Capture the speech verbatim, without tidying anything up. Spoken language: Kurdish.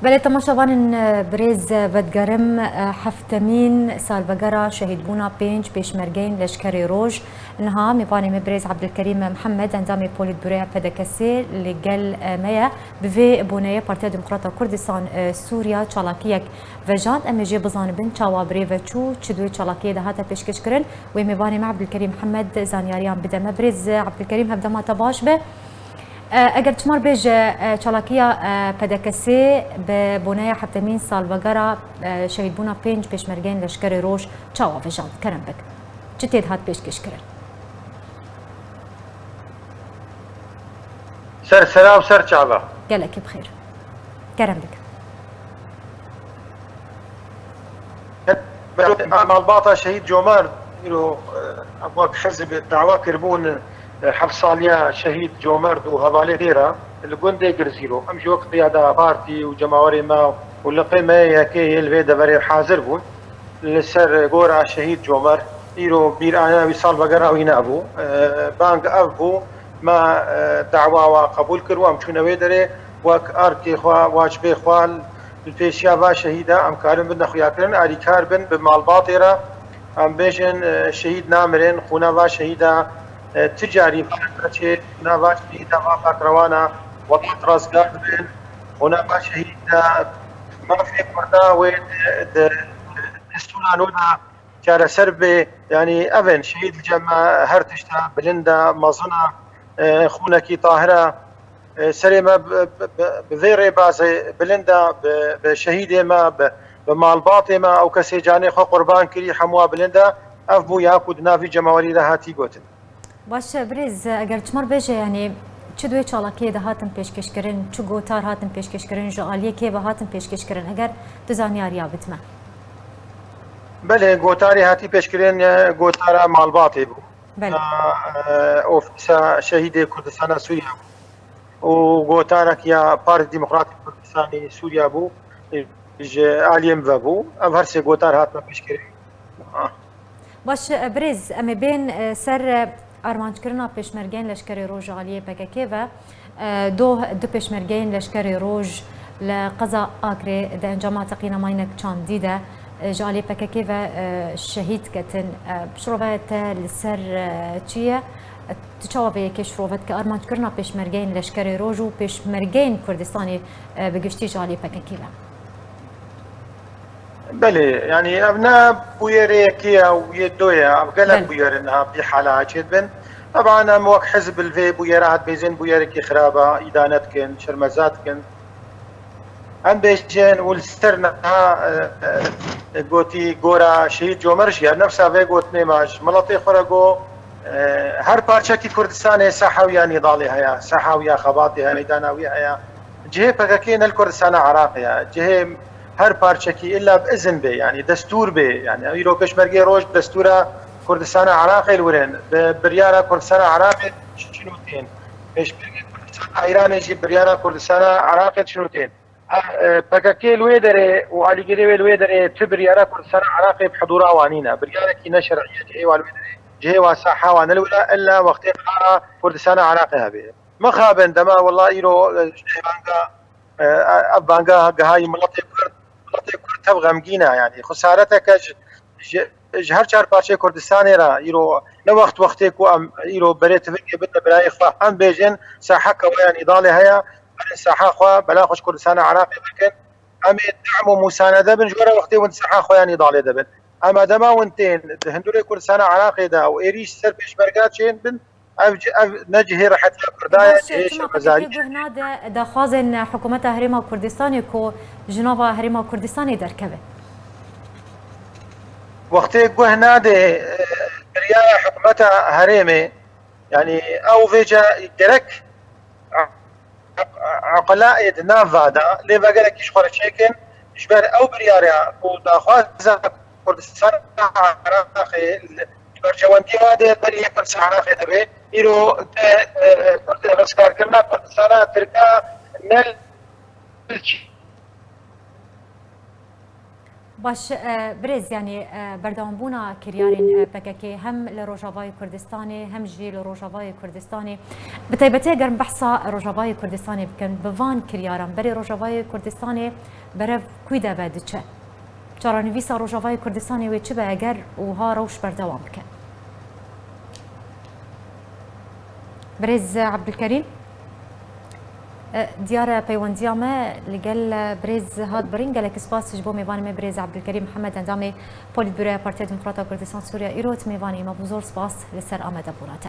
Belê temaşevanên, e, birêz, e, vedigerim, e, heftemîn salvegera şehîdbûna pênc pêşmergeyên Leşkerê Roj. Niha mêvanê me birêz Ebdulkerîm Mihemed, endamê Polîtbûroya P D K S'ê li gel, e, me ye. Bi vê boneyê Partiya Demokrata Kurdistan, e, Sûriya çalakiyek vejand. Em ê jê bizanibin çawa bi rê ve çû, çi di wê çalakiyê de hate pêşkêşkirin. Wê mêvanê me Ebdulkerîm Mihemed zanyariyan bide me. Birêz Ebdulkerîm, hevdema te baş be. E, eger çima bêje, e, çalakiya, e, P D K S'ê bi boneya heftemîn salvegera, e, şehîdbûna pênc pêşmergeyên Leşkerê Roj çawa vejand? Kerem bik. Çi tê dihat pêşkêşkirin? Ser sera û ser çava. Gelekî bi xêr. Kerem bik. Malbata Şehîd Comerd, îro, e, em wek hizb dawa kiribûn, e, heft saliya Şehîd Comerd û hevalê wê re li gundê Girzîro. Em jî wek qiyada partî û cemawerê me û liqê me yekê yê li vê deverê hazir bûn. Li ser gora Şehîd Comerd, îro bîraniya wî salvegera wî nebû. E, bang ev bû, me, e, dawa wa qebûl kir û em çûne wê derê wek arkê xwe, wacibê xwe li pêşiya va şehîda em karin bin xuyakirin, alîkar bin bi malbatê re. Em bêjin, e, şehîd namirin, xûna va şehîda, e, ti carî çê, xûna va şehîda va pakrewana welat rastgar dibin, xûna va şehîda mafê Kurda wê di, di, di destûra nû de çareser bê. Yanî ev in şehîd li cem me her tişta bilind e, mezin e, e, xûnekî tahir e. E, serê me bi, bi, bi, bi vê rêbazê bilind e, bi, bi şehîdê me, bi, bi malbatê me, ew kesê canê xwe qurban kirî, hemû wa bilind e. Ev bû ya ku di nav vî cemawerî de hatî gotin. Baş e, birêz, eger çima bêje, yanî çi di wê çalakiyê de hatin pêşkêşkirin, çi gotar hatin pêşkêşkirin, ji aliyê kê ve hatin pêşkêşkirin, eger tu zanyariya bidî me? Belê, gotarê hatî pêşkirin, e, gotara malbatê bû. Belê. Ya, e, ofîsa şehîdê Kurdistana Sûriye bû. û gotarek ya Partî Demokratîk Kurdistanê Sûriye bû, ji aliyê min ve bû. Ev her sê gotar hatine pêşkirin. Ah. Baş, e, birêz, em ê bên, e, ser, e, armanckirina pêşmergeyên Leşkerê Roj ji aliyê P K K ve. E, doh du pêşmergeyên Leşkerê Roj li qeza Akrê di encama teqîna maynek çandî de, e, ji aliyê P K K ve, e, şehîd ketin. E, şirove te li ser, e, çi ye? Tu çawa vê yekê şirove dike armanckirina pêşmergeyên Leşkerê Roj û pêşmergeyên Kurdistanê, e, bi giştî ji alî P K K ve? Belê, yanî ev ne bûyerê yekê ye û yê do ye, ev gelek Belê. bûyer in niha bi hala çêdibin. Teban em wek hizb li vê bûyera hat bêzin bûyerekî xirab e, îdane dikin, şermeza dikin. Em bêjin û li ser niha, e, e, gotî gora Şehîd Comer jî, her nefsa vê gotinê me ji miletê xwe re got, e, her parçekî Kurdistanê saha wî ya Nîdalê heye, saha wî ya xebatê heye, meydana wî heye. Cihê P K K ne li Kurdistana Iraqê ye. Cihê her parçekî illa bi izin bê, yanî destûr bê. Yanî îro pêşmergê roj destûra Kurdistana Iraqê li wir in. Bi biryara Kurdistana Iraqê çinû tên. Pêşmergê Kurdistana Îranê jî biryara Kurdistana Iraqê çinû tên. E, P K K li wê derê û alîgirê wê li wê derê ti biryara Kurdistana Iraqê bi hidûra wan nîne. Biryarekî ne şer'î ye cihê wan li wê derê. Cihê wan saha wan ne li wir e, illa wextê qara Kurdistana Iraqê hebe. Mixabin dema wela îro, e, ji nehbanga, e, ev banga gihayî miletê Kurd, miletê Kurd tev xemgîn e, yanî xesareteke ji, ji, ji her çar parçeyê Kurdistanê re îro ne wext wextê ku em îro berê tivingê bidin birayê xwe. Em bêjin saha kewa ya Nîdalê heye, berê saha xwe bela xwe ji Kurdistana Iraqê bikin. Em ê dam û musanede bin ji we re wextê hûn saha xwe ya Nîdalê de bin. Em dema hûn tên di hindurê Kurdistana Iraqê de û êrîş ser pêşmerga çên bin, ev ci-, ev ne cihê rehetiya Kurda ye, Baş, cihê çima P K K şermezarî. guh nade daxwazên hikûmeta Herêma Kurdistanê ku ji nava Herêma Kurdistanê derkeve? Wextê guh nade, e, biryara hikûmeta herêmê, yanî ew vêca gerek eqila ê di nav va de, lê vegerekî ji xwe re çêkin, ji ber ew biryara ku daxwaza Kurdistana Iraqê li berjewendî va de, berî yê Kurdistana Iraqê dibe, îro te, e, Kurd rizgarkirina Kurdistana Tirka ne li Baş, e, birêz, yanî, e, berdewambûna kiryarên, e, P K K hem li Rojavayê Kurdistanê, hem jî li Rojavayê Kurdistanê, bi taybetî eger em behsa Rojavayê Kurdistanê bikin, bi van kiryaran berê Rojavayê Kurdistanê berev kû de ve diçe? Çarenivîsa Rojavayê Kurdistanê wê çi be eger wiha rewş berdewam bike? Birêz Ebdulkerîm, e, diyar e peywendiya me li gel, e, birêz hat birîn. Gelek spas ji bo mêvanê me birêz Ebdulkerîm Mihemed, endamê Polîtbüroya Partiya Demokrata Kurdistan Sûriya. Îro tu mêvanê me bû, zor spas li ser amadebûna te.